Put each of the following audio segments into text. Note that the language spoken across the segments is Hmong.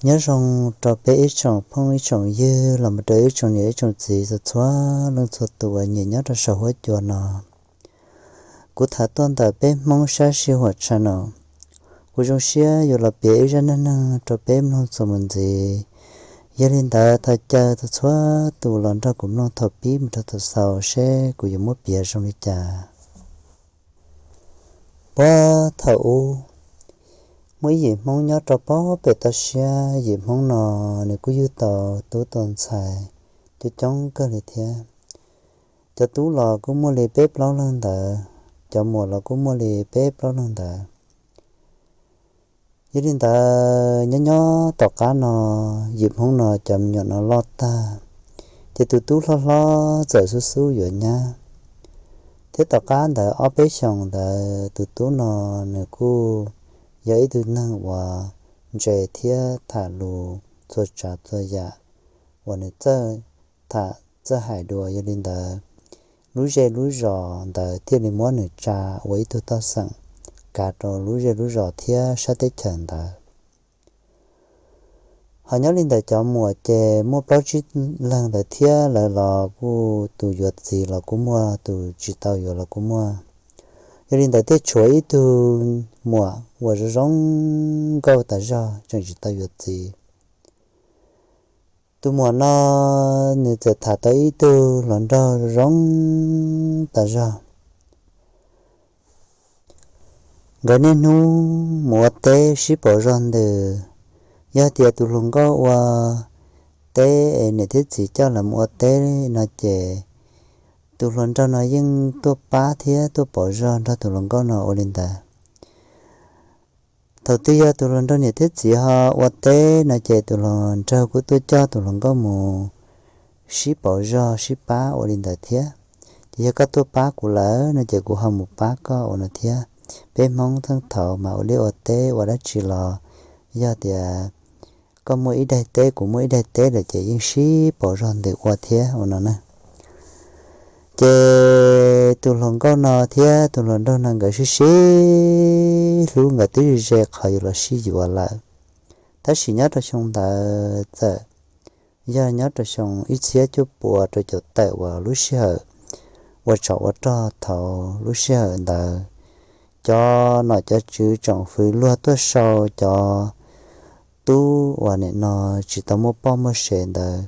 Nyob zoo rau peb ib tsoom phooj ib tsoom ywg los mus rau ib tsoom niam ib tsoom txiv txhua leej txhua tus uas nyiam nyob rau saum huab cua no. Kuv tham tuaj ntawm peb Hmoob sab sij huam channel. Kuv zoo siab yuav los piav ib zaj neej neeg rau peb mloog txuas mus ntxiv. Yog li ntawd thov caw txhua tus los nrog kuv mloog thaum pib mus rau thaum xaus seb kuv yuav muab piav zoo li cas. Puag thaum ub, muaj ib yim Hmoob nyob rau pem toj siab. Yim Hmoob no nws kuj yug tau tub tau ntxhais coob coob kawg li thiab. Cov tub los kuj muaj li peb plaub leeg ntawd, cov muam los kuj muaj li peb plaub leeg ntawd. Yog li ntawd nyob nyob tom qab no, yim Hmoob no cov me nyuam no loj tag, ces tus tub hlob hlob txawm xub xub yuav nyab. Thiab tom qab ntawd ob peb xyoos ntawd tus tub no nws kuj yog ib tug neeg uas ntse thiab tham lus txhua tsav txhua yam uas nws txawj tham txawj hais dua. Yog li ntawd, lub zej lub zos ntawd thiaj li muab nws tsa ua ib tug toj xeem kav rau lub zej lub zos thiab sab teb chaws ntawd. Ho nyob li ntawm cov muam ces muaj plaub tsib leeg ntawd thiab, lawv los kuj tus yuav txiv los kuj muaj, tus tsis tau yuav los kuj muaj. Yog li ntawd thiaj tshuav ib tug muam uas zoo zoo nkauj tas zog tseem tsis tau yuav txiv. Tus muam no nws txawm tham tau ib tug hluas nraug zoo tas zog. Nkawd niaj hnub mus ua teb sib pauv zog ntws. Yog tias tus hluas nkauj ua teb es niam thiab txiv coj lawv mus ua teb no ces tus hluas nraug no yeej tuaj pab thiab tuaj pauv zog nrog tus hluas nkauj no ua li ntawd. Thaum twg yog tus hluas nraug niam thiab txiv ho ua teb no ces tus hluas nraug kuj tuaj coj tus hluas nkauj mus sib pauv zog sib pab ua li ntawd thiab. Ces yog koj tuaj pab kuv lawm no ces kuv ho mus pab koj ua no thiab. Peb Hmoob thaum ub mas ua liaj ua teb ua dab tsi los yog tias koj muaj ib daim teb kuv muaj ib daim teb lawm ces yeej sib pauv zog ntws ua thiab ua no na. Ces tus hluas nkauj no thiab tus hluas nraug no nkawd sib sib hlub, nkawd twb ze qhov yuav los sib yuav lawm. Tab sis nyob rau xyoo ntawd txawm yog nyob rau xyoo ib txhiab cuaj pua rau caum tawm uas lub sij hawm ua tsov ua rog thaum lub sij hawm ntawd, cov nom cov tswv tsoom fwv luag tuaj sau cov tub uas nim no tsis tau muaj poj muaj sev ntawd,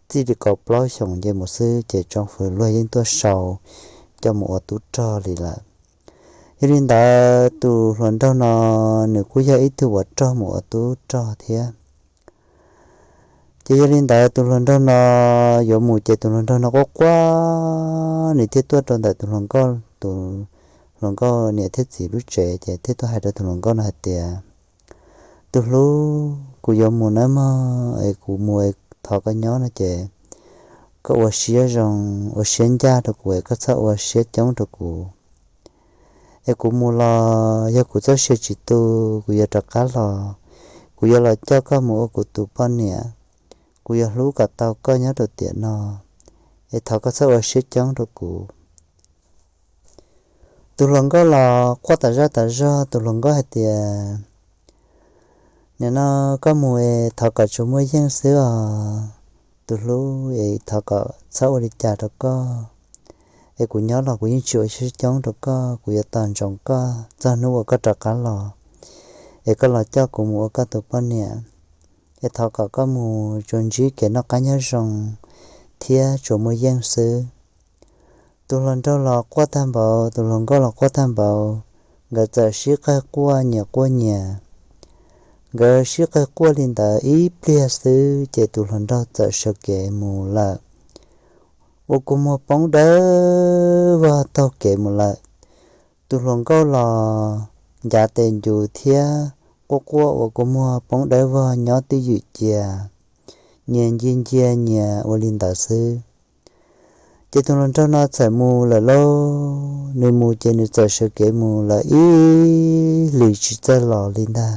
txij li kaum plaub xyoos nce mus xwb ces tsoom fwv luag yeej tuaj sau coj mus ua tub rog li lawm. Yog li ntawd tus hluas nraug no nws kuj yog ib tug uas rog mus ua tub rog thiab. Ces yog li ntawd tus hluas nraug no yuav mus ces tus hluas nraug no quaj quaj, nws thiaj tuaj rau ntawm tus hluas nkauj, tus hluas nkauj niam thiab txiv lub tsev ces thiaj tuaj hais rau tus hluas nkauj no hais tias, tus hlub, kuv yuav mus nawb mog, es kuv mus es thov koj nyob no ces koj ua siab zoo, ua siab ncaj rau kuv es koj txhob ua siab coob rau kuv. Es kuv mus los yog kuv txoj sia tsis tu, kuv yuav rov qab los, kuv yuav los coj koj mus ua kuv tus poj niam. Kuv yuav hlub kom tau koj nyob rau tiam no, es thov koj txhob ua siab coob rau kuv. Tus hluas nkauj los quaj tas zaj tas zog, tus hluas nkauj hais tias, nim no koj mus es thov kom tsuas muaj yeej xwb os, tus hlub, es thov kom txhob ua li cas rau koj. Es kuv nyob los kuv yeej tsis ua siab coob rau koj, kuv yuav tos ntsoov koj txog hnub uas koj rov qab los, es koj los coj kuv mus ua koj tus poj niam. Es thov kom koj mus tsuas ntsib kev noj qab nyob zoo thiab tsuas muaj yeej xwb. Tus hluas nraug los quaj tag npaum, tus hluas nkauj los quaj tag npaum, nkawd txawm sib qawg quaj nyias quaj nyias. Nkawd sib qawg quaj li ntawd ib pliag xwb ces tus hluas nraug txawm sawv kev mus lawm, ua kua muag poob dawb vog taug kev mus lawm. Tus hluas nkauj los ncav tes ncus thiab quaj quaj ua kua muag poob dawb vog nyob twj ywm cia, nyias ncia ncia nyias ua li ntawd xwb. Ces tus hluas nraug no txawm mus lawm lauj, nws mus ces nws txawm sawv kev mus lawm ib hlis tsis txawj los li ntag.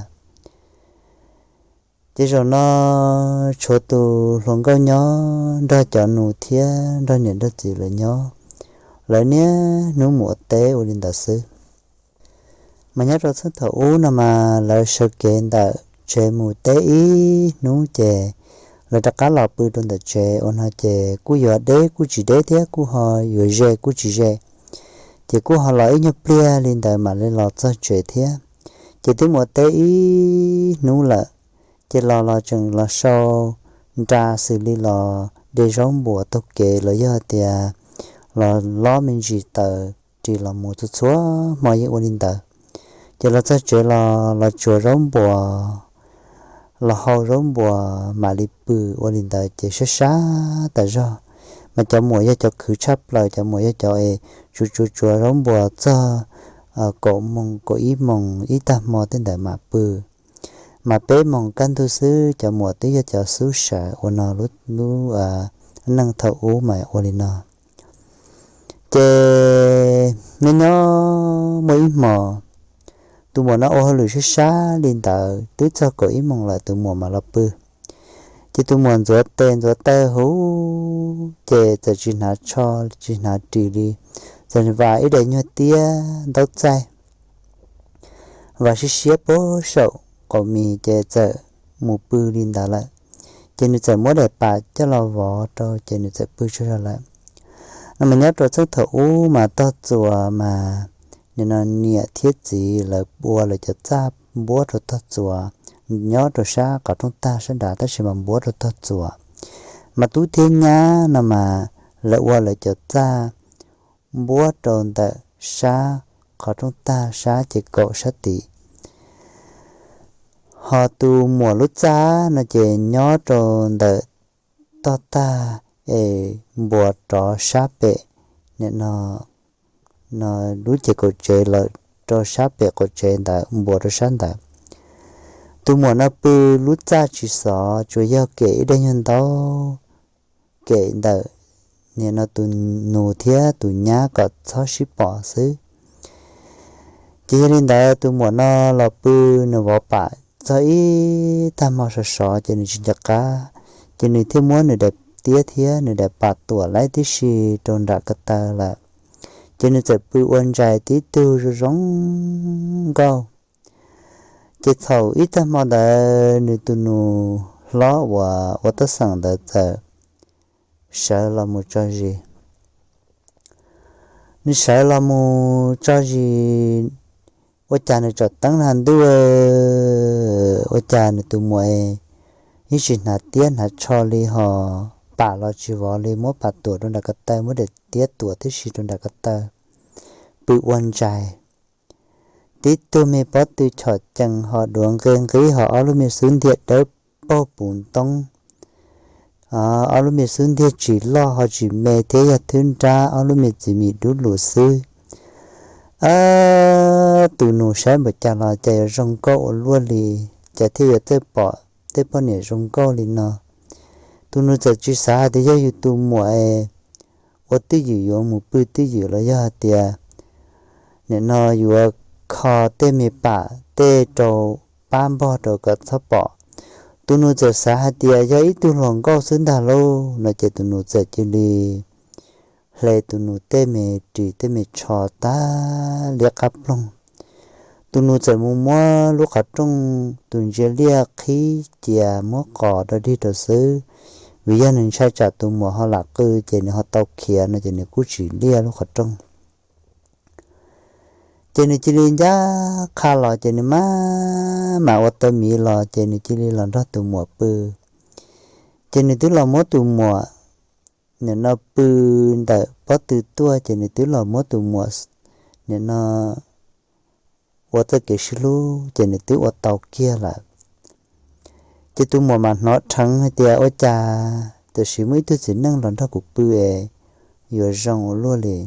Ces zaum no tshuav tus hluas nkauj nyob nrog cov nus thiab nrog niam nrog txiv lawv nyob, lawv niaj hnub mus ua teb ua li ntawd xwb. Mas nyob rau txheej thaum ub no mas lawv sawv kev ntawm tsev mus teb ib hnub ces lawv rov qab los pw rau ntawm tsev. Ua no ces kuj yuav deb kuj tsis deb thiab kuj ho yuav ze kuj tsis ze, ces kuj ho los ib nyuag pliag li ntawd mam li los txog tsev thiab. Ces twb mus teb ib hnub lawm, ces los los tseem los sau nra xws li los de zaub npuas taug kev los yog tias los lob me ntsis taws ris los mus txhua txhua hmo yeej ua li ntawd. Ces los txog tsev los los tsuav zaub npuas, los hau zaub npuas mam li pw. Ua li ntawd ces sab sab tas zog, mas cov muam yog cov khwv tshaj plaws, cov muam yog cov es tsuav tsuav tsuav zaub npuas txog kaum moos kaum ib moos ib tag hmo tej ntawd mam pw. Mas peb moos kaj ntug xwb cov muam twb yog cov xub sawv ua no lub neej thaum ub mas ua li no. Ces nyob nyob muaj ib hmo, tus muam no ua hauj lwm sab sab li ntawd twb txog kaum ib moos lawm tus muam mam los pw. Ces tus muam ntxuav tes ntxuav taw huv ces txawm tsis hnav tsho tsis hnav ris li, txawm vam ib daim nyuag tiab ntaub txaij, vam siab siab puag saum qaum mis ces txawm mus pw li ntawd lawm. Ces nws txawm muab daim pam coj los vov rau ces nws txawm pw tsaug zog lawm. No mas nyob rau txheej thaum ub mas tog txuas mas nim no niam thiab txiv lawv ua lawv cov txaj npuab rau tog txuas nyob rau sab qhov rooj tag sab nrad tab sis mas npuab rau tog txuas. Mas tub thiab nyab no mas lawv ua lawv cov txaj npuab rau ntawm sab qhov rooj tag sab ces kaum sab tid. Ho tus muam lub txaj no ces nyob rau ntawm tog tag es npuas rov sab pem, nim no lub ces kaum tsev lawm rau sab pem qaum tsev ntawd npuas rau sab ntawd. Tus muam no pw lub txaj tsis xov tsuas yog kem ib daim nyuag ntaub kem ntawm nim no tus nus thiab tus nyab kom txhob sib pom xwb. Ces yog li ntawd tus muam no los pw, nws vov pam txog ib tag hmo sov sov ces nws tsis nco qab, ces nws thiaj muab nws daim tiab thiab nws daim pam tuam laib tib si rau nram ko taw lawm. Ces nws txawm pw ua ntsais tib tug zoo zoo nkauj. Ces thaum ib tag hmo ntawd nws tus nus hlob uas ua toj xeem ntawd txawm sawv los mus tso zis. Nws sawv los mus tso zis, ua cas nws tsom teeb na ntuj, ua cas nws tus muam yeej tsis hnav tiab hnav tsho li ho pam los tsis vov li, muab pam tuam rau nram ko taw, muab daim tiab tuam tib si rau nram ko taw, pw ua ntsais. Tib tug me pob tw chom cees ho duav nqe nqib ho ob lub me xub ntiag dawb paug puv ntoob. Ob lub me xub ntiag tsis loj ho tsis me thiab yog thwb nrab ob lub me txiv mis dub lus xwb. Ab, tus nus saib npaum cas los cas yuav zoo nkauj ua luaj li, cas thiaj yuav txawj pom tej poj niam zoo nkauj li no. Tus nus txawm tsis xav hais tias yog yus tus muam es ua twj ywm yuav mus pw twj ywm los yog hais tias nim no yuav kho tej me pam tej rau pab npog rau kom txhob pom. Tus nus txawm xav hais tias yog ib tug hluas nkauj xwb ntag lauj no ces tus nus txawm cia li hle tus nus tej me ris tej me tsho tag liab qab ploog. Tus nus txawm mus muab lub qhov rooj tus ntsia liaj qhib cia muab qos rau dig rau xwb, vim yog nws ntshai tsam tus muam ho lam qw ces nws ho tau khiav no ces nws kuj tsis liaj lub qhov rooj. Ces nws cia li ncaj qha los ces nws maj mam ua tau miv los ces nws cia li los nrog tus muam pw. Ces nws twb los muab tus muam nim no pw ntawm pob tw tuaj ces nws twb los muab tus muam nim no ua txoj kev sib hlub ces nws twb ua tau kiag lawm. Ces tus muam mas hnov dheev hais tias ua cas tam sim muaj ib tug txiv neej los nrog kuv pw es yuav zoo ua luaj li.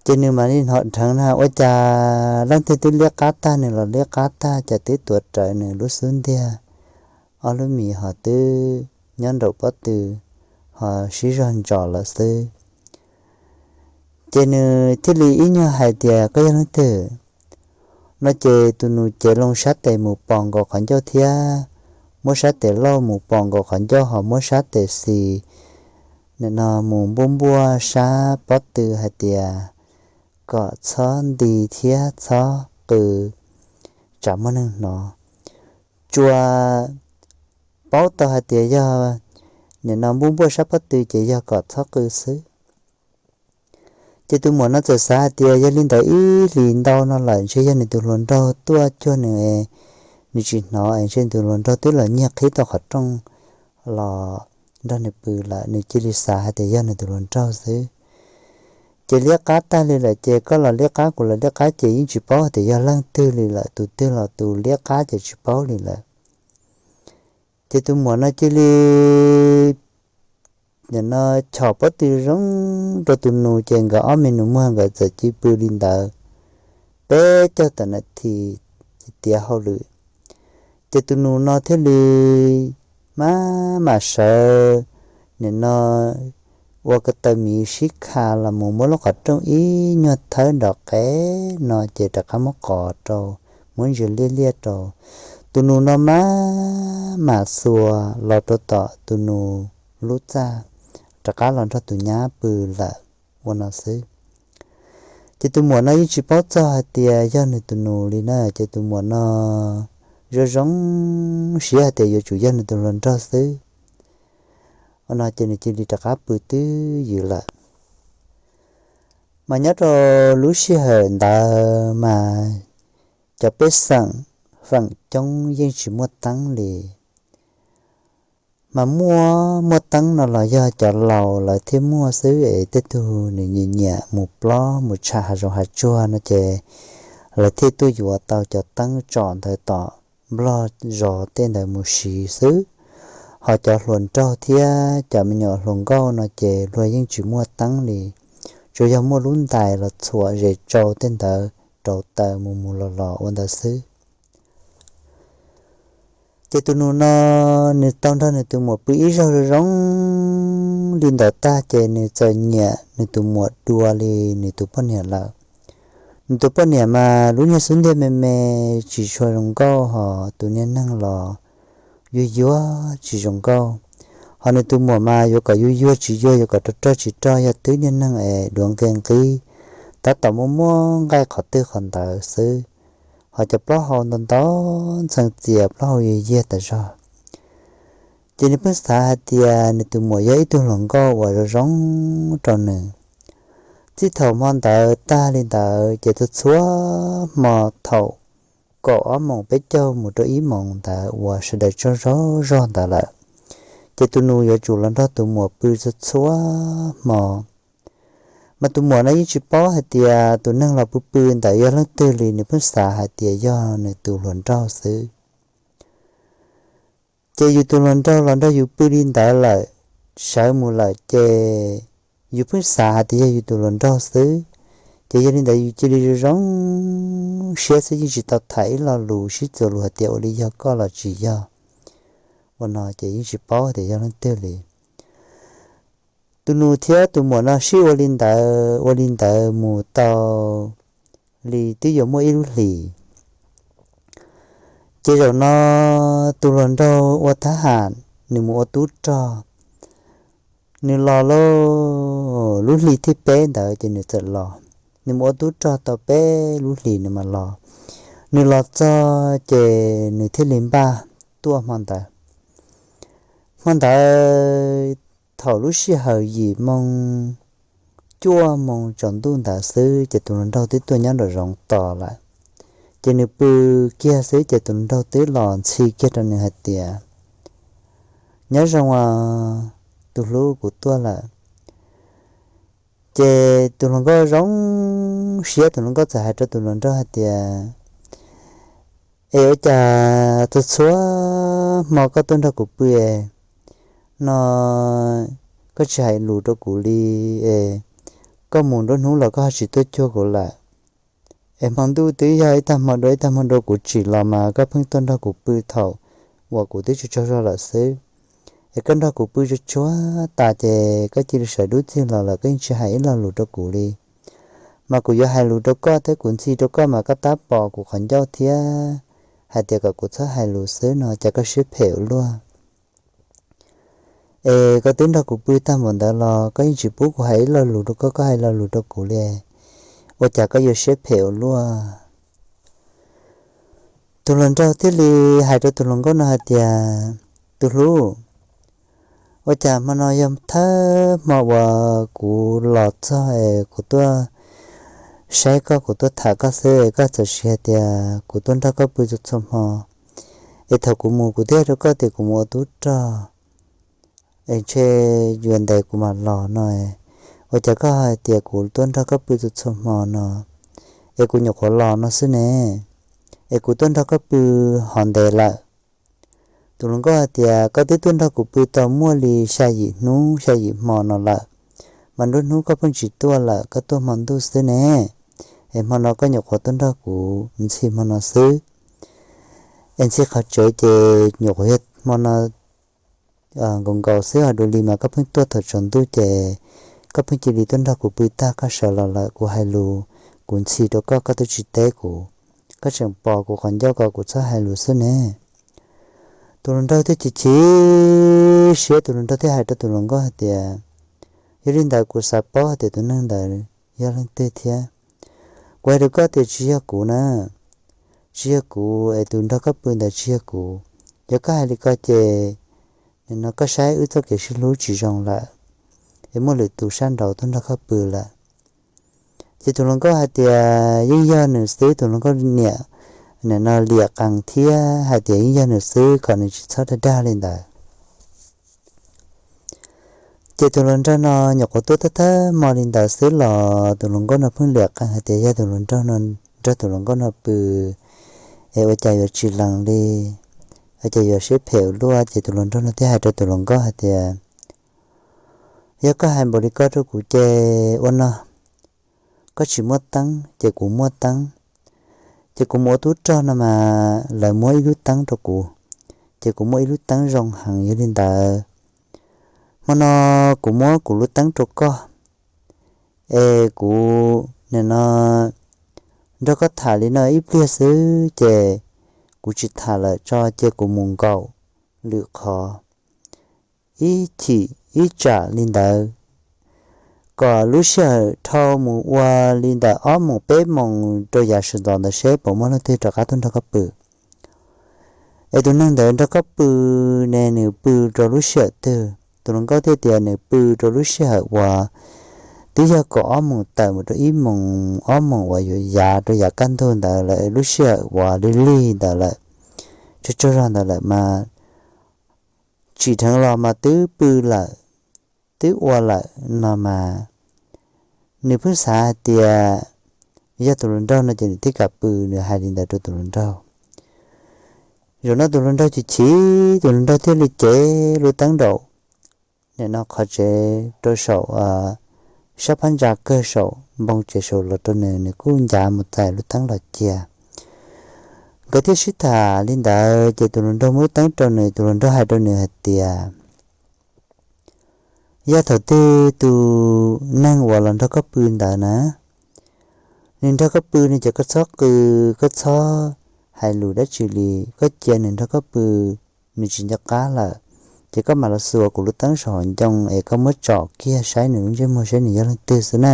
Ces nws mam li hnov dheev na ua cas leej twg twb liab qab tag nws los liab qab tag, cas twb tuav rawv nws lub xub ntiag, ob lub mis ho twb nyob nraum pob tw ho sib zog ntsos lawm xwb. Ces nws thiaj li ib nyuag hais tias koj yog leej twg no ces tus nus cev loo sab tes mus pos nkaus qhov ncauj thiab muab sab tes lauj mus pos nkaus qhov ncauj ho muab sab tes xis nim no mus npuaj npuaj sab pob tw hais tias kom txhob nti thiab txhob qw tsam muaj neeg hnov. tsuas paub tau hais tias yog nim no npuaj npuaj sab pob tw ces yog kom txhob qw xwb. Ces tus muam no txawm xav hais tias yog li ntawd ib hlis ntau no lawm ntshe yog nws tus hluas nraug tuaj cuag nws, nws tsis hnov es ntshe tus hluas nraug twb los nyiag qhib tau qhov rooj los nrog nws pw lawm, nws cia li xav hais tias yog nws tus hluas nraug xwb. Ces liab qab tag li lawm ces koj los liab qab kuv los liab qab ces yeej tsis paub hais tias yog leej twg li lawm, tus twg los tus liab qab ces tsis paub li lawm. Ces tus muam no cia li nim no chom pob tw zoo rau tus nus ces nkawd ob me nus muag nkawd txawm cia li pw li ntawd peb caug tawm nas this tiav hauj lwm. Ces tus nus no thiaj li maj mam sawv nim no ua ko taw miv sib kha los mus muab lub qhov rooj ib nyuag thawb nrov qev no ces rov qab muab qos rau, muab ntsia liaj liaj rau. Tus nus no maj mam xuas los rau tom tus nus lub txaj, rov qab los nrog tus nyab pw lawm ua no xwb. Ces tus muam no yeej tsis paub txog hais tias yog nws tus nus li na, ces tus muam no zoo zoo siab hais tias yuav tsum yog nws tus hluas nraug xwb. Ua no ces nws cia li rov qab pw twb ywm lawm. Mas nyob rau lub sij hawm ntawd mas cov pej xeem feem coob yeej tsis muaj teeb li. Mas muaj muaj teeb no los yog cov laus lawv thiaj muaj xwb es tej tug nws nyiam nyiam mus plob mus tsham hav zoov hav tsuag no ces lawv thiaj tuaj yuav tau cov teeb tsom ntawd tom nplog zos tej ntawd mus siv xwb. Ho cov hluas nraug thiab cov me nyuam hluas nkauj no ces luag yeej tsis muaj teeb li, tsuas yog muaj lub ntais los txhuam zes tsau tej ntawd rauv taws mus mus los los ua ntawd xwb. Ces tus nus no nws tau nrog nws tus muam pw ib zaug zoo zoo li ntawd tag ces nws txawm nyiam nws tus muam dua li nws tus poj niam lawm. Nws tus poj niam mas lub niag xub ntiag me me tsis tshua zoo nkauj, ho tus niag neeg los yuag yuag tsis zoo nkauj. Ho nws tus muam mas yuav kom yuag yuag tsis yuag, yuav kom rog rog tsis rog, yog twb niag neeg es duav nqi nqib, tab tom muaj muaj nqaij qhov twg qhov ntawd xwb. Ho cov plaub hau ntau ntau ntxhee txias, plaub hau yiag yiag tas zog. Ces nws pheej xav hais tias nws tus muam yog ib tug hluas nkauj uas zoo zoo rau nws. Txij thaum hmo ntawd tag li ntawd ces txhua txhua hmo thaum kaum ob moos peb caug mus rau ib moos ntawd uas sawv daws tsaug zog zog ntawd lawm, ces tus nus yuav tsum los nrog tus muam pw txhua txhua hmo. Mas tus muam no yeej tsis paub hais tias tus neeg los pw pw ntawd yog leej twg li, nws pheej xav hais tias yog nws tus hluas nraug xwb. Ces yus tus hluas nraug los nrog yus pw li ntawd lawm, sawv mus lawm ces yus pheej xav hais tias yog yus tus hluas nraug xwb. Ces yog li ntawd yus cia li zoo zoo siab xwb, yeej tsis tau tham ib lo lus sib txuas lus hais tias ua li yog koj los tsis yog. Ua no ces yeej tsis paub tias yog leej twg li. Tus nus thiab tus muam no sib ua li ntawd ua li ntawd mus tau li twb yuav muaj ib lub hlis. Ces zaum no tus hluas nraug ua thab ham, nws mus ua tub rog, nws los lauj, lub hli thib peb ntawd ces nws txawm los. Nws mus ua tub rog tau peb lub hlis nws mam los. Nws los txog ces nws thiaj li npaj tuaj hmo ntawd. Hmo ntawd thaum lub sij hawm yim moo cuaj moo tsaus ntuj ntawd xwb ces tus hluas nraug twb tuaj nyob nraum zoov tos lawm. Ces nws pw kiag xwb ces tus hluas nraug twb los ntxhi kiag rau nws hais tias, nyob zoo os tus hlub, kuv tuaj lawm. Ces tus hluas nkauj zoo siab, tus hluas nkauj txawm hais rau tus hluas nraug hais tias, es ua cas txhua txhua hmo koj tuaj nrog kuv pw no koj tsis hais lus rau kuv li, es koj mus nruab hnub los koj ho tsis tuaj cuag kuv lawm. Es hmo ntuj twb yog ib tag hmo dua ib tag hmo dua kuv tsim los mas koj pheej tuaj nrog kuv pw thaum uas kuv twb tsaug tsaug zog lawm xwb. Es koj nrog kuv pw tsuag tsuag tas ces koj cia li sawv dub txig los lawm, koj yeej tsis hais ib lo lus rau kuv li. Mas kuv yuav hais lus rau koj thiab kuv ntxhi rau koj mas koj tab pom kuv qhov ncauj thiab hais tias kom kuv txhob hais lus xwb no, cas koj siab phem ua luaj. Es koj twb nrog kuv pw tag npaum ntawd los koj yeej tsis pub kuv hais ib lo lus rau koj, koj hais lo lus rau kuv li, ua cas koj yuav siab phem ua luaj? Tus hluas nraug thiaj li hais rau tus hluas nkauj no hais tias, tus hlub, ua cas hmo no yog thawj hmo uas kuv los txog es kuv tuaj saib koj, kuv tuaj tham koj xwb es koj txawm siv hais tias kuv tuaj nrog koj pw txhua txhua hmo, es thaum kuv mus kuv twb hais rau koj tias kuv mus ua tub rog, es ntshe yuav ntev kuv mam los no, ua cas koj hais tias kuv tuaj nrog koj pw txhua txhua hmo no, es kuv nyuam qhuav los no xwb ne, es kuv tuaj nrog koj pw ho ntev lawm. Tus hluas nkauj hais tias, koj twb tuaj nrog kuv pw tau muaj li xya yim hnub xya yim hmo no lawm, mas nruab hnub koj pheej tsis tuaj lawm, koj tuaj hmo ntuj xwb ne, es hmo no koj nyuam qhuav tuaj nrog kuv ntxhi hmo no xwb. Es ntxhi qhov tsev ces nyuam qhuav yog hmo no nkaus nkaus xwb, ho dua li mas koj pheej tuaj thaum tsaus ntuj ces koj pheej cia li tuaj nrog kuv pw tag koj sawv los lawm, kuv hais lus, kuv ntxhi rau koj, koj twb tsis teb kuv, koj tseem pos kuv qhov ncauj kom kuv txhob hais lus xwb ne. Tus hluas nraug thiaj chim chim siab, tus hluas nraug thiaj hais rau tus hluas nkauj hais tias, yog li ntawd kuv xav paub hais tias tus neeg ntawd yog leej twg thiab. Kuv hais rau koj tias tsis yog kuv na, tsis yog kuv es tus nrog koj pw ntawd tsis yog kuv. Yog koj hais li ko ces nim no koj saib wb txoj kev sib hlub tsis zoo lawm, es muaj lwm tus sab nraud tuaj nrog koj pw lawm. Ces tus hluas nkauj hais tias yeej yog nws xwb, tus hluas nkauj niam nim no liam qees thiab hais tias yeej yog nws xwb kom nws tsis txhob dag dag li ntawd. Ces tus hluas nraug no nyuam qhuav tuaj thawj thawj hmo li ntawd xwb los tus hluas nkauj no pheej liam qees hais tias yog tus hluas nraug no nrog tus hluas nkauj no pw es ua cas yuav tsis lees li, ua cas yuav siab phem ua luaj. Ces tus hluas nraug no thiaj hais rau tus hluas nkauj hais tias, yog koj hais npaum li ko rau kuv ces ua no, koj tsis muaj teeb ces kuv muaj teeb. Ces kuv mus ua tub rog no mas lawv muab ib lub teeb rau kuv, ces kuv muaj ib lub teeb zoo heev. Yog li ntawd, hmo no kuv muab kuv lub teeb rau koj, es kuv nim no nrog koj tham li no ib pliag xwb ces kuv tsis tham lawm tso, cia kuv mus nkaum lwm qhov ib chim ib tsam li ntawd, kom lub sij hawm dhau mus ua li ntawm ob moos peb moos rau yav sawv ntxov ntawd seb puas muaj leej twg rov qab tuaj nrog koj pw. Es tus neeg ntawd nrog koj pw ne, nws pw rau lub sij hawm twg? Tus hluas nkauj thiaj tias nws pw rau lub sij hawm uas twb yog kaum ob moos tawm mus rau ib moos ob moos uas yuav yav rau yav kaj ntug ntawd lawm, lub sij hawm uas lig lig ntawd lawm, tsaug tsaug zog ntawd lawm mas tsim dheev los mas twb pw lawm, twb ua lawm no mas nws pheej xav hais tias yog tus hluas nraug no ces nws thiaj kam pw, nws hais li ntawd rau tus hluas nraug. Zaum no tus hluas nraug chim chim, tus hluas nraug thiaj li cev lub teeb nraum nim no qhov tsev rau saum sab phab ntsa kawg saum npoo tsev saud los rau nws, nws kuj ncav mus txais lub teeb los cia. Nkawd thiaj sib tham li ntawd ces tus hluas nraug muab lub teeb rau nws, tus hluas nraug hais rau nws hais tias, yog thaum twg tus neeg uas los nrog koj pw ntawd na, nws nrog koj pw no ces koj txhob qw, koj txhob hais lus dab tsi li, koj cia nws nrog koj pw, nws tsis nco qab lawm, ces koj mam los xuas kuv lub teeb saum hauv ncoo es koj muab tsom kiag saib nws lub ntsej muag saib nws yog leej twg xwb na.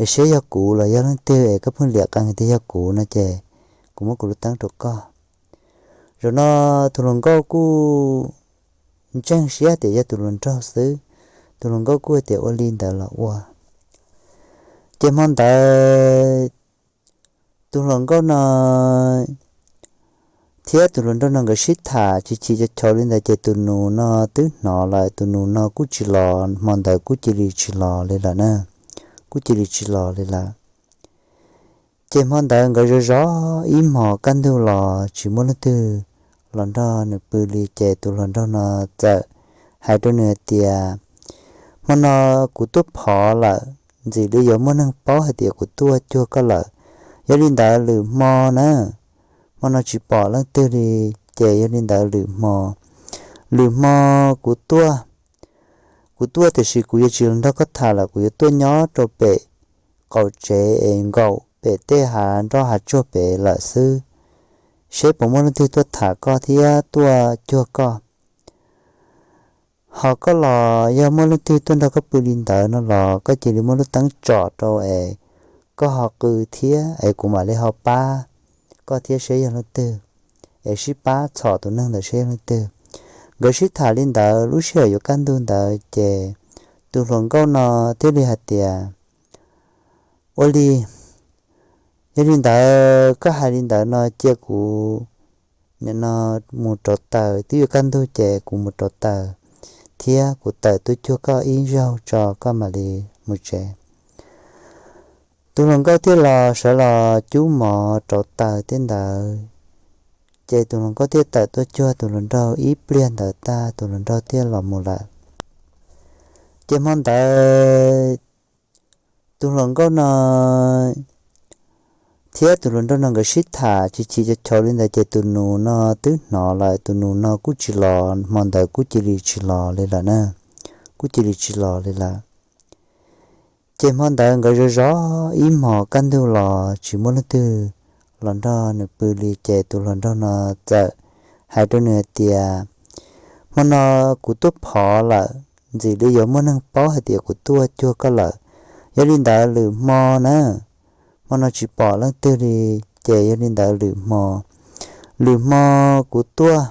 Es seb yog kuv los yog leej twg es koj pheej liam qee tias yog kuv no ces kuv muab kuv lub teeb rau koj. Zaum no tus hluas nkauj kuj ntseeg siab tias yog tus hluas nraug xwb, tus hluas nkauj kuj tias ua li ntawd los ua. Ces hmo ntawd tus hluas nkauj no thiab tus hluas nraug no nkawd sib tham chim chim co chov li ntawd ces tus nus no twb hnov lawm, tus nus no kuj tsis los, hmo ntawd kuj cia li tsis los li lawm na, kuj cia li tsis los li lawm. Ces hmo ntawd nkawd zov zov ib hmos kaj ntug los tsis muaj leej twg los nrog nws pw li ces tus hluas nraug no txawm hais rau nws hais tias, hmo no kuv tuaj phov lawm, ntxim li yuav muaj neeg paub hais tias kuv tuaj cuag koj lawm. Yog li ntawd lwm hmo na, hmo no tsis pom leej twg li, ces yog li ntawd lwm hmo, lwm hmo kuv tuaj, kuv tuaj tiam sis kuv yuav tsis los nrog koj tham lawm, kuv yuav tuaj nyob rau pem qaum tsev es nkaum pem tej hav nroj hav tsuag pem lawm xwb, seb puas muaj leej twg tuaj tham koj thiab tuaj cuag koj. Ho koj los yog muaj leej twg tuaj nrog koj pw li ntawd no los koj cia li muab lub teeb tsom rau es koj ho qw thiab es kuv mam li ho pab koj thiab seb yog leej twg, es sib pab txhom tus neeg ntawd seb yog leej twg. Nkawd sib tham li ntawd, lub sij hawm yuav kaj ntug ntawd ces tus hluas nkauj no thiaj li hais tias, Ua li, yog li ntawd koj hais li ntawd no cia kuv nim no mus rauv taws, twb yuav kaj ntug ces kuv mus rauv taws thiab kuv tawm tuaj cuag koj ib zaug tso koj mam li mus tsev. Tus hluas nkauj thiaj los sawv los cub mov rauv taws tej ntawd, ces tus hluas nkauj thiaj tawm tuaj cuag tus hluas nraug ib pliag ntawd tag tus hluas nraug thiaj los mus lawm. Ces hmo ntawd tus hluas nkauj no thiab tus hluas nraug no nkawd sib tham chim chim cov chaw li ntawd ces tus nus no twb hnov lawm, tus nus no kuj tsis los, hmo ntawd kuj cia li tsis los li lawm na, kuj cia li tsis los li lawm. Ces hmo ntawd nkawd zov zov ib hmos kaj ntug los tsis muaj leej twg los nrog nws pw li ces tus hluas nraug no txawm hais rau nws hais tias, Hmo no kuv tuaj phov lawm, ntxim li yuav muaj neeg paub hais tias kuv tuaj cuag koj lawm. Yog li ntawd lwm hmo na, hmo no tsis pom leej twg li, ces yog li ntawd lwm hmo, lwm hmo kuv tuaj,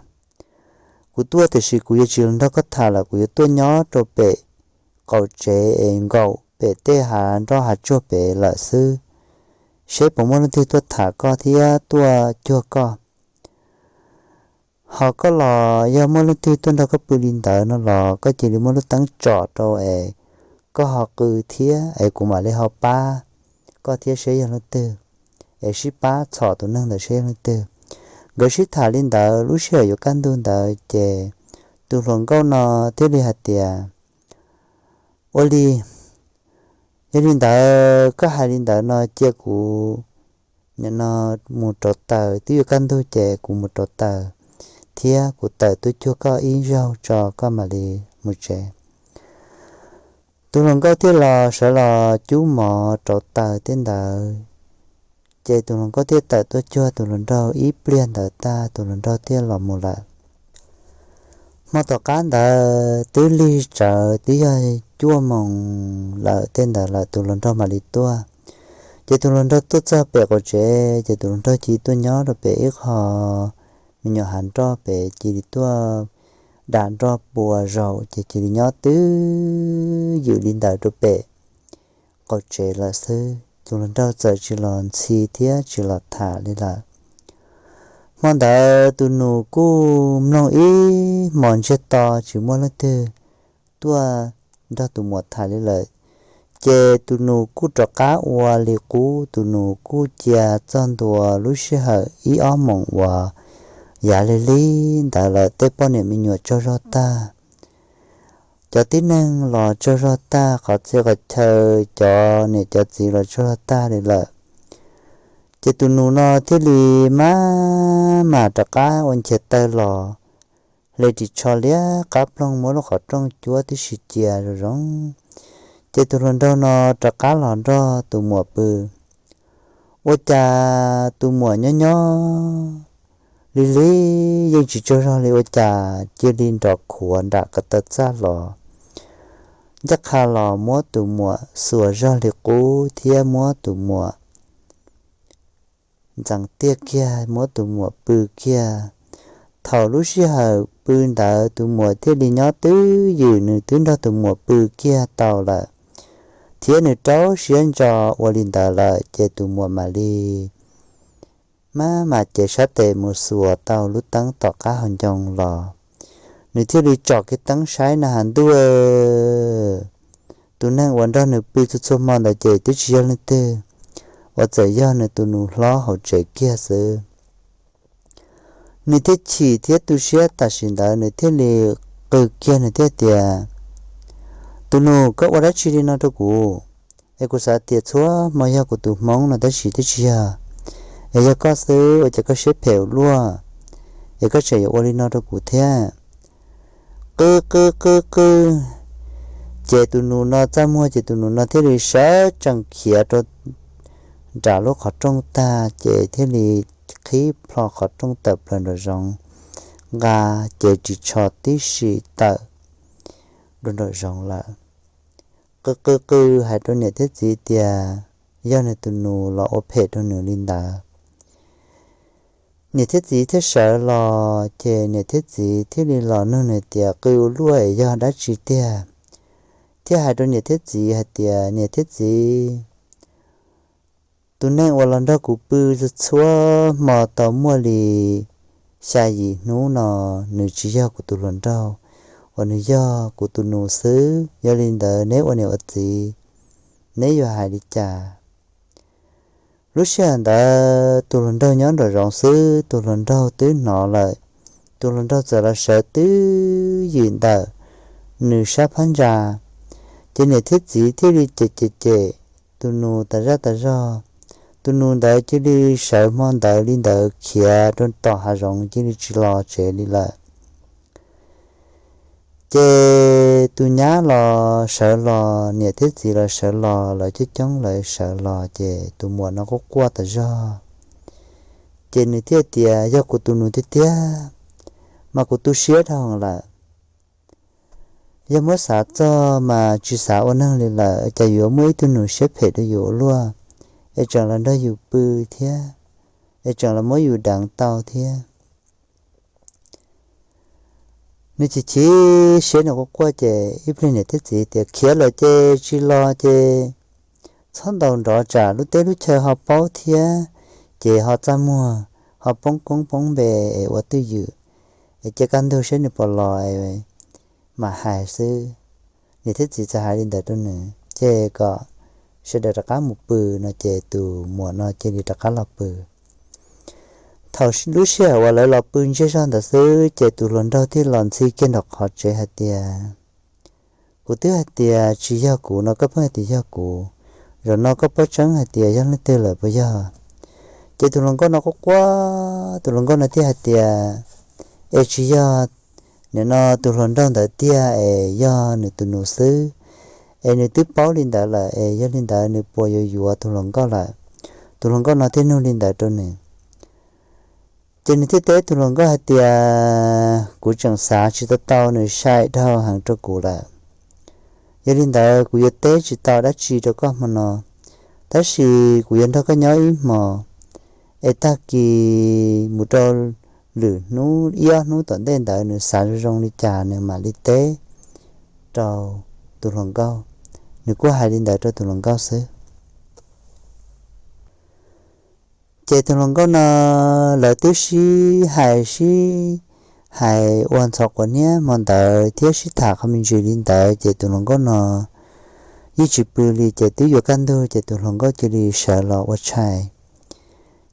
kuv tuaj tiam sis kuv yuav tsis los nrog koj tham lawm, kuv yuav tuaj nyob rau pem qaum tsev es nkaum pem tej hav nroj hav tsuag pem lawm xwb, seb puas muaj leej twg tuaj tham koj thiab tuaj cuag koj. Ho koj los yog muaj leej twg tuaj nrog koj pw li ntawd no los koj cia li muab lub teeb tsom rau es koj ho qw thiab es kuv mam li ho pab koj thiab seb yog leej twg, es sib pab txhom tus neeg ntawd seb yog leej twg. Nkawd sib tham li ntawd, lub sij hawm yuav kaj ntug ntawd ces tus hluas nkauj no thiaj li hais tias, Ua li, yog li ntawd koj hais li ntawd no cia kuv nim no mus rauv taws, twb yuav kaj ntug ces kuv mus rauv taws thiab kuv tawm tuaj cuag koj ib zaug tso koj mam li mus tsev. Tus hluas nkauj thiaj los sawv los cub mov rauv taws tej ntawd, ces tus hluas nkauj thiaj tawm tuaj cuag tus hluas nraug ib pliag ntawd tag tus hluas nraug thiaj los mus lawm. Hmo tom qab ntawd twb lig tsawv twb yog cuaj moos lawm tej ntawd lawm tus hluas nraug mam li tuaj. Ces tus hluas nraug tuaj txog pem qaum tsev ces tus hluas nraug cia li tuaj nyob rau pem ib qho me nyuam hav nroj pem, cia li tuaj dam nroj pua zaus ces cia li nyob twj ywm li ntawd rau pem qaum tsev lawm xwb. Tus hluas nraug txawm tsis los ntxhi thiab tsis los tham li lawm. Hmo ntawd tus nus kuj mloog ib hmos ntsiag to tsis muaj leej twg tuaj nrog tus muam tham li lawm, ces tus nus kuj rov qab ua li qub. Tus nus kuj cia txog ntua lub sij hawm ib ob moos uas yav lig lig ntawd lawm, tej poj niam me nyuam tsaug zog tag, cov tib neeg los tsaug zog tag, qhov txhia qhov chaw cov niam cov txiv los tsaug zog tag li lawm. Ces tus nus no thiaj li maj mam rov qab ua nchias taw los, hle ris tsho liab qab ploog muab lub qhov rooj cuab tib si cia zoo zoo. Ces tus hluas nraug no rov qab los nrog tus muam pw. Ua cas tus muam nyob nyob lig lig yeej tsis tsaug zog li, ua cas cia li nrov khuav nram ko taw txaj los, ncaj qha los muab tus muam xuas zog li qub thiab muab tus muam ntxeev tiaj kiag, muab tus muam pw kiag. Thaum lub sij hawm pw ntawd tus muam thiaj li nyob twj ywm, nws twb nrog tus muam pw kiag tau lawm, thiab nws rau siab ntso ua li ntawd lawm, ces tus muam mam li maj mam cev sab tes mus xuas tau lub teeb tom qab hauv ncoo los, nws thiaj li tsom kiag teeb saib na has ntuj, tus neeg uas nrog nws pw txhua txhua hmo ntawd ces twb tsis yog leej twg, uas txawm yog nws tus nus hlob hauv tsev kiag xwb. Nws thiaj chim thiab tu siab, tam sim ntawd nws thiaj li qw kiag, nws thiaj tias, Tus nus, koj ua dab tsi li no rau kuv? Es kuv xav tias txhua hmo yog kuv tus hmoob no tab sis twb tsis yog, es yog koj xwb, ua cas koj siab phem ua luaj, es koj tseem yuav ua li no rau kuv thiab? Qw qw qw qw, ces tus nus no txaj muag ces tus nus no thiaj li sawv tsees khiav rau nram lub qhov rooj tag ces thiaj li qhib plho qhov rooj tawm plaws nraum zoov, nqa cev ris tsho tib si tawm dua nraum zoov lawm. Qw qw qw hais rau niam thiab txiv tias yog nws tus nus los ua phem rau nws li ntawd. niam thiab txiv thiaj sawv los, ces niam thiab txiv thiaj li los nug nws tias qw ua luaj es yog dab tsi tiag, thiaj hais rau niam thiab txiv hais tias niam thiab txiv, tus neeg uas los nrog kuv pw txhua hmo tau muaj li xya yim hnub no, nws tsis yog kuv tus hluas nraug, uas nws yog kuv tus nus xwb. Yog li ntawd neb ua niam ua txiv, neb yuav hais li cas? Lub sij hawm ntawd tus hluas nraug nyob nraum zoov xwb, tus hluas nraug twb hnov lawm. Tus hluas nraug txawm los sawv twb ywm ntawm nws sab phab ntsa, ces niam thiab txiv thiaj li cem cem cem tus nus tas zaj tas zog. Tus nus ntawd cia li sawv hmo ntawd li ntawd khiav rau tom hav zoov cia li tsis los tsev li lawm. Ces tus nyab los sawv los, niam thiab txiv los sawv los, lawv coob coob lawv sawv los, ces tus muam no quaj quaj tas zog. Ces nws thiaj tias yog kuv tus nus tiag tiag, mas kuv tu siab dhau lawm. Yog muab xav txog mas tsis xav ua neeg li lawm, cas yuav muaj ib tug nus siab phem rau yus ua luaj, es tseem los nrog yus pw thiab, es tseem los muab yus deev tau thiab. Nws chim chim siab nws quaj quaj ces ib pliag niam thiab txiv tias khiav lawm ces tsis los ces txhob ntaus nrov tsam lub teb lub chaw ho paub thiab, ces ho txaj muag, ho poob koob poob npe es ua twj ywm, es cia kaj ntug saib nws puas los mam hais xwb. Niam thiab txiv txawm hais li ntawd rau nws ces kom sawv daws rov qab mus pw no ces tus muam no cia li rov qab los pw. Thaum lub sij hawm uas lawv los pw ntsiag zog ntawd xwb ces tus hluas nraug thiaj los ntxhi kiag nram qhov tsev hais tias, kuv twb hais tias tsis yog kuv no koj pheej hais tias yog kuv, zaum no koj paub tseeb hais tias yog leej twg lawm puas yog? Ces tus hluas nkauj no quaj quaj, tus hluas nkauj no thiaj hais tias, es tsis yog nim no tus hluas nraug ntawd tiag es yog nws tus nus xwb, es nws twb paub li ntawd lawm es yog li ntawd nws puas yuav yuav tus hluas nkauj lawm? Tus hluas nkauj no thiaj nug li ntawd rau nws. Ces nws thiaj teb tus hluas nkauj hais tias kuv tseem xav tsis tau tau, nws sai dhau heev rau kuv lawm. Yog li ntawd kuv yuav teb tsis tau dab tsi rau koj hmo no, tab sis kuv yuav nrog koj nyob ib hmos, es tag kis mus rau lwm hnub ib ob hnub tom ntej ntawd nws xav zoo zoo li cas nws mam li teb rau tus hluas nkauj. Nws kuj hais li ntawd rau tus hluas nkauj xwb. Ces tus hluas nkauj no lawv twb sib hais sib hais ua ntxhov quav niab hmo ntawd thiab sib tham qhov me ntsis li ntawd ces tus hluas nkauj no yeej tsis pw li ces twb yuav kaj ntug ces tus hluas nkauj cia li sawv los ua tshais.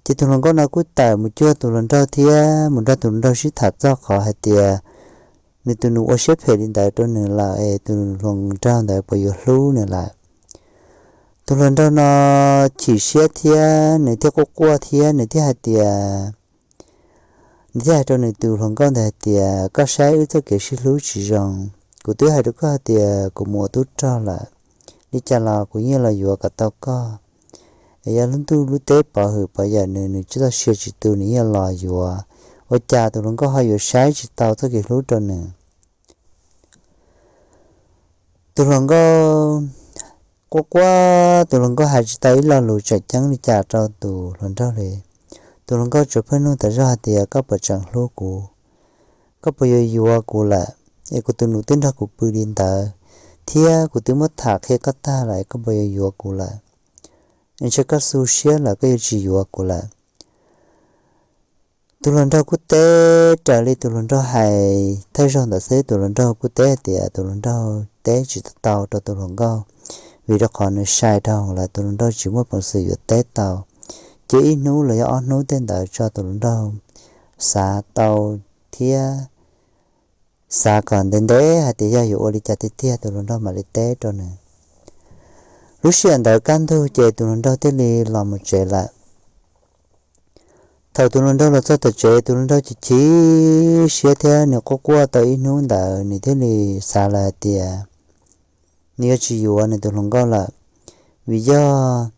Ces tus hluas nkauj no kuj tawm mus cuag tus hluas nraug thiab mus nrog tus hluas nraug sib tham txog qhov hais tias nws tus nus ua siab phem li ntawd rau nws lawm es tus hluas nraug ntawd puas yuav hlub nws lawm. Tus hluas nraug no chim siab thiab nws thiaj quaj quaj thiab nws thiaj hais tias, nws thiaj hais rau nws tus hluas nkauj ntawd hais tias koj saib wb txoj kev sib hlub tsis zoo, kuv twb hais rau koj hais tias kuv mus ua tub rog lawm, li cas los kuv yeej los yuav kom tau koj. Es yog lub ntuj lub teb pov hwm pov yawm nws, nws tsis txoj sia tsis tu nws yeej los yuav. Ua cas tus hluas nkauj ho yuav saib tsis tau txoj kev hlub rau nws? Tus hluas nkauj quaj quaj, tus hluas nkauj hais tsis tau ib lo lus tseem ceeb li cas rau tus hluas nraug li. Tus hluas nkauj tsuas pheej nug tas zog hais tias koj puas tseem hlub kuv, koj puas yuav yuav kuv lawm, es kuv tus nus twb nrog kuv pw li ntawd, thiab kuv twb muab tham qhia koj tag lawm es koj puas yuav yuav kuv lawm? Ntshe koj xu siab lawm koj yuav tsis yuav kuv lawm. Tus hluas nraug kuj teb raws li tus hluas nraug hais thawj zaug ntawd xwb, tus hluas nraug kuj teb hais tias tus hluas nraug teb tsis tau tau rau tus hluas nkauj, vim rau qhov nws sai dhau lawm tus hluas nraug tsis muaj peev xwm yuav teb tau. Ces ib hnub los yog ob hnub tej ntawd tso tus hluas nraug xav tau thiab xav kom ntev ntev hais tias yog yuav ua li cas tiag tiag tus hluas nraug mam li teb rau nws. Lub sij hawm ntawd kaj ntug ces tus hluas nraug thiaj li los mus tsev lawm. Thaum tus hluas nraug los txog tom tsev tus hluas nraug chim chim siab thiab nws quaj quaj tau ib hnub ntawd nws thiaj li xav lawm hais tias nws yuav tsis yuav nws tus hluas nkauj lawm, vim yog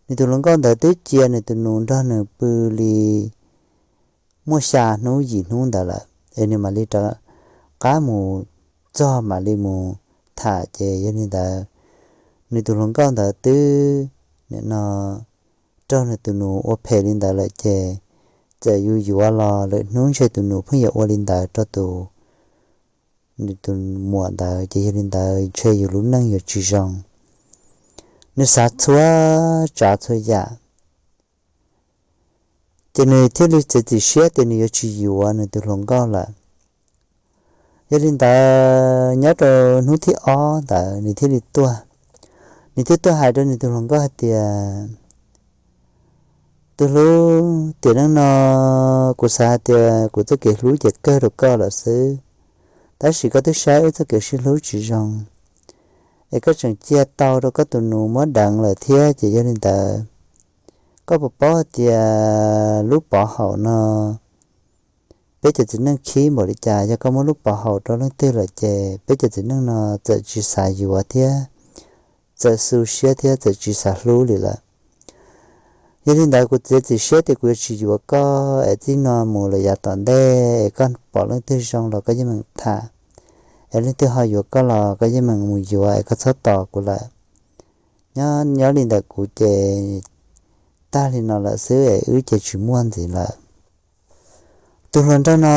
nws tus hluas nkauj ntawd twb cia nws tus nus nrog nws pw li muaj xya hnub yim hnub ntawd lawm es nws mam li rov qab mus txog mam li mus tham ces yog li ntawd nws tus hluas nkauj ntawd twb nim no raug nws tus nus ua phem li ntawd lawm ces txawm yus yuav los lwm hnub ntshe tus nus pheej yuav ua li ntawd rau tus, tus muam ntawd, ces yog li ntawd ntshe yus lub neej yuav tsis zoo. Nws xav txhua tsav txhua yam, ces nws thiaj li txiav txim siab tias nws yuav tsis yuav nws tus hluas nkauj lawm. Yog li ntawd nyob rau hnub thib ob ntawd nws thiaj li tuaj. Nws thiaj tuaj hais rau nws tus hluas nkauj hais tias, tus hlub, tiam neej no kuv xav hais tias kuv txoj kev hlub ces kawg rau koj lawm xwb, tab sis koj twb saib wb txoj kev sib hlub tsis zoo, es koj tseem cia tau rau koj tus nus muab deev lawm thiab, ces yog li ntawd koj puas paub hais tias lub pov haum no peb cov txiv neej khib npaum li cas, yog koj muab lub pov haum rau leej twg lawm ces peb cov txiv neej no txawm tsis xav yuav thiab, txawm xu siab thiab txawm tsis xav hlub li lawm. Yog li ntawd kuv txiav txim siab tias kuv yuav tsis yuav koj, es txij no mus lawm yav tom ntej es koj pom leej twg zoo los koj yeej meem tham, es leej twg ho yuav koj los koj yeej meem mus yuav, es koj txhob tos kuv lawm. Nyob, nyob li ntawm kuv ces tag li no lawm xwb es wb ces tsis muaj ntxiv lawm. Tus hluas nraug no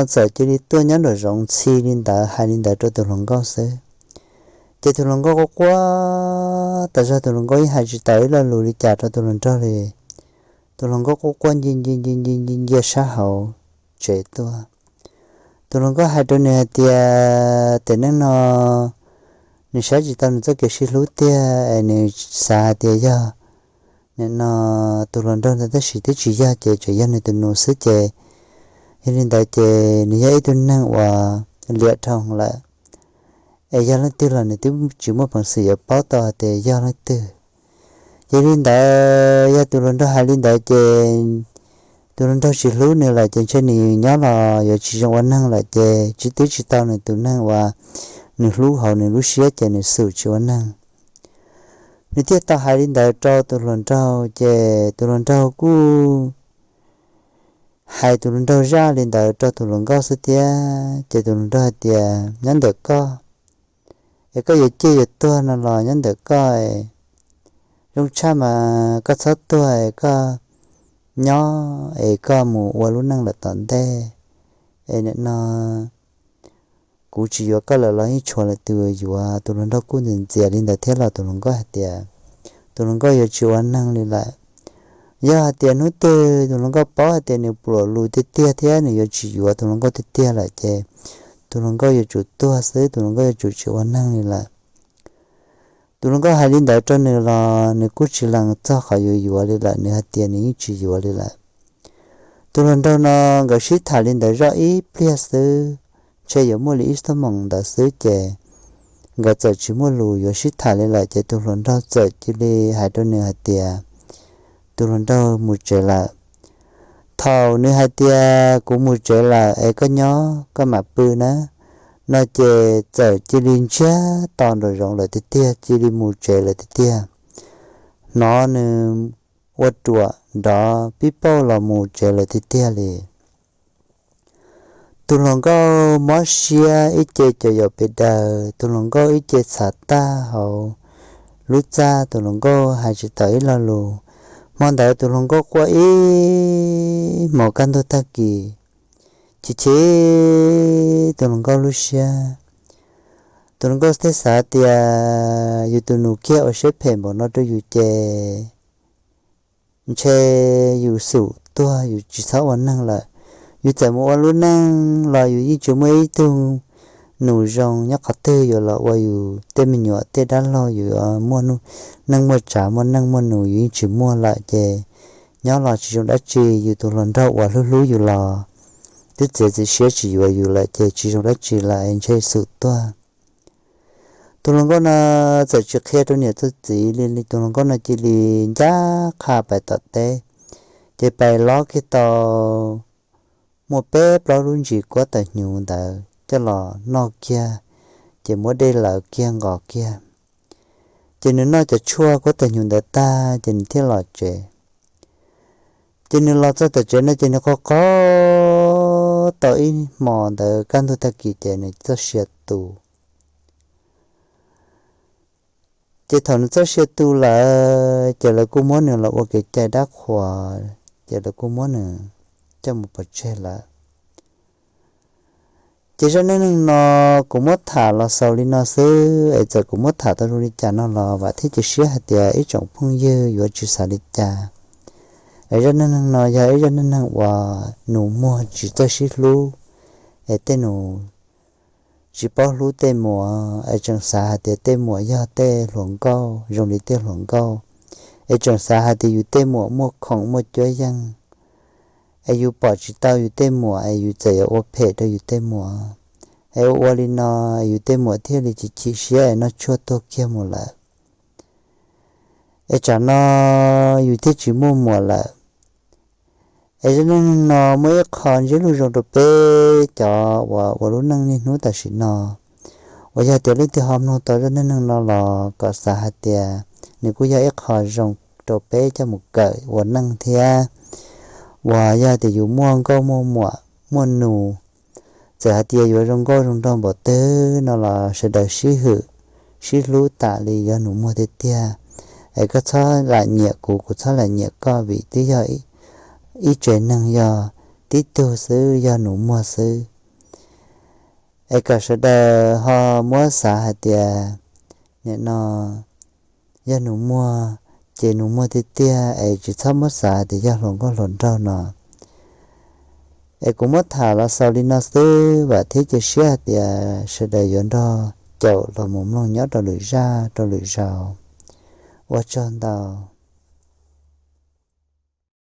txawm cia li tuaj nyob nraum zoov ntxhi li ntawd hais li ntawd rau tus hluas nkauj xwb. Ces tus hluas nkauj quaj quaj tas zog, tus hluas nkauj yeej hais tsis tau ib lo lus li cas rau tus hluas nraug li. Tus hluas nkauj quaj quaj nci nci nci nci nci ncia sab hauv tsev tuaj. Tus hluas nkauj hais rau nws hais tias tiam neej no nws saib tsis tau nws txoj kev sib hlub tiag es nws xav hais tias yog nim no tus hluas nraug ntawd, tab sis twb tsis yog, ces tseem yog nws tus nus xwb ces, yog li ntawd ces nws yog ib tug neeg uas liam dhau lawm, es yog leej twg los nws twb tsis muaj peev xwm yuav paub tau hais tias yog leej twg. Yog li ntawd yog tus hluas nraug hais li ntawd ces tus hluas nraug tsis hlub nws lawm ces ntshe nws nyob los yuav tsis zoo ua neeg lawm ces tsis, twb tsis tau nws tus neeg uas nws hlub hauv nws lub siab ces nws xum tsis ua neeg. Nws thiaj tau hais li ntawd rau tus hluas nraug ces tus hluas nraug kuj hais tus hluas nraug zaj li ntawd rau tus hluas nkauj xwb thiab ces tus hluas nraug hais tias nyob ntawm koj, es koj yuav ciaj yuav tuag no los nyob ntawm koj, zoo tshaj mas koj txhob tuag es koj nyob es koj mus ua lub neej lawm tom ntej, es nim no kuv tsis yuav koj lawm los yeej tshuav lawm tus yuav. Tus hluas nraug kuj ntxias ntxias li ntawd thiab los tus hluas nkauj hais tias, tus hluas nkauj yuav tsis ua neeg li lawm. Yog hais tias hnub twg tus hluas nkauj paub hais tias nws pluav lus tiag tiag thiab nws yuav tsis yuav tus hluas nkauj tiag tiag lawm ces tus hluas nkauj yuav tsum tuag xwb, tus hluas nkauj yuav tsum tsis ua neeg li lawm. Tus hluas nkauj hais li ntawd rau nws los nws kuj tsis lees txog qhov yuav yuav li lawm, nws hais tias nws yeej tsis yuav li lawm. Tus hluas nraug no nkawd sib tham li ntawd zoj ib pliag xwb, ntshe yuav muaj li ib xuab moos ntawd xwb ces nkawd txawm tsis muaj lus yuav sib tham li lawm ces tus hluas nraug txawm cia li hais rau nws hais tias tus hluas nraug mus tsev lawm. Thaum nws hais tias kuv mus tsev lawm es koj nyob koj mam pw na no ces txawm cia li ntsiag to nraum zoov lawm tiag tiag, cia li mus tsev lawm tiag tiag. Hnov nws ua ruam nrov pib pauj los mus tsev lawm tiag tiag li. Tus hluas nkauj mob siab ib ce cav yaum pes daws, tus hluas nkauj ib ce txhav tag hauv lub txaj, tus hluas nkauj hais tsis tau ib lo lus. Hmo ntawd tus hluas nkauj quaj ib hmos kaj ntug tag kis, chim chim tus hluas nkauj lub siab. Tus hluas nkauj thiaj xav tias yus tus nus kiag ua siab phem npaum no rau yus ces ntshe yus xum tuag yus tsis txhob ua neeg lawm. Yus txawm mus ua lub neej los yus yeej tsis muaj ib tug nus zoo nyob qhov twg yuav los ua yus tej me nyuam tej dab laug, yus yuav muaj neej muaj tsav muaj neej muaj nus yus yeej tsis muaj lawm ces nyob los tsis zoo dab tsi, yus tus hluas nraug uas hlub hlub yus los twb txiav txim siab tsis yuav yus lawm ces tsis zoo dab tsi lawm, ntshe xum tuag. Tus hluas nkauj no txawm tsis qhia rau niam txawm txiv li, tus hluas nkauj no cia li ncaj qha pais tom teb, ces pais lob kiag tau muaj peb plaub lub ntsis kuab tawm hnyuv ntawd coj los noj kiag, ces muab dej lawv kiag nqos kiag. Ces nws noj cov tshuaj kuab tawm hnyuv ntawd tag ces nws thiaj los tsev. Ces nws los txog tom tsev no ces nws qhov qhov tau ib hmo ntawd kaj ntug tag kis ces nws txoj sia tu. Ces thaum nws txoj sia tu lawm ces lawv kuj muab nws los ua kev cai dab qhuas, ces lawv kuj muab nws coj mus pov tseg lawm. Ces zaj neej neeg no kuv muab tham los xaus li no xwb es txawm kuv muab tham tau zoo li cas no los vam thiab cia siab hais tias ib tsoom phooj ywg yuav tsis xav li cas. Es zaj neej neeg no yog ib zaj neej neeg uas nus muag tsis txawj sib hlub, es tej nus tsis paub hlub tej muam, es tseem xav hais tias tej muam yog tej hluas nkauj zoo li tej hluas nkauj, es tseem xav hais tias yus tej muam muaj khoom muaj cuab yeej, es yus pom tsis tau yus tej muam es yus txawm yuav ua phem rau yus tej muam, es ua ua li no yus tej muam thiaj li chim chim siab es noj tshuaj tuag kiag mus lawm. Es tsam no yus thiaj tsis muaj muam lawm. Es zaj neej neeg no muaj ib qho ntsiab lus zoo rau peb cov uas ua lub neej niaj hnub tam sim no, uas yog tias leej twg ho mloog tau zaj neej neeg no los kom xav hais tias nws kuj yog ib qho zoo rau peb coj mus kawm ua neej thiab. Uas yog tias yus muaj nkauj muaj muam muaj nus, txawm hais tias yuav zoo nkauj zoo nraug npaum twg no los sawv daws sib hwm sib hlub tas li yog nus muag tiag tiag. Es koj txhob lam nyiam kuv, kuv txhob lam nyiam koj vim twb yog ib tsev neeg yog tib tug xwb, yog nus muag xwb. Es kom sawv daws ho muab xav hais tias nim no yog nus muag ces nus muag tiag tiag, es tsis txhob muab xav hais tias yog hluas nkauj hluas nraug no. Es kuv muab tham los xaus li no xwb, vam thiab cia siab hais tias sawv daws yuav nrog caum los mus mloog nyob rau lwm zaj rau lwm zaus. Ua tsaug ntau.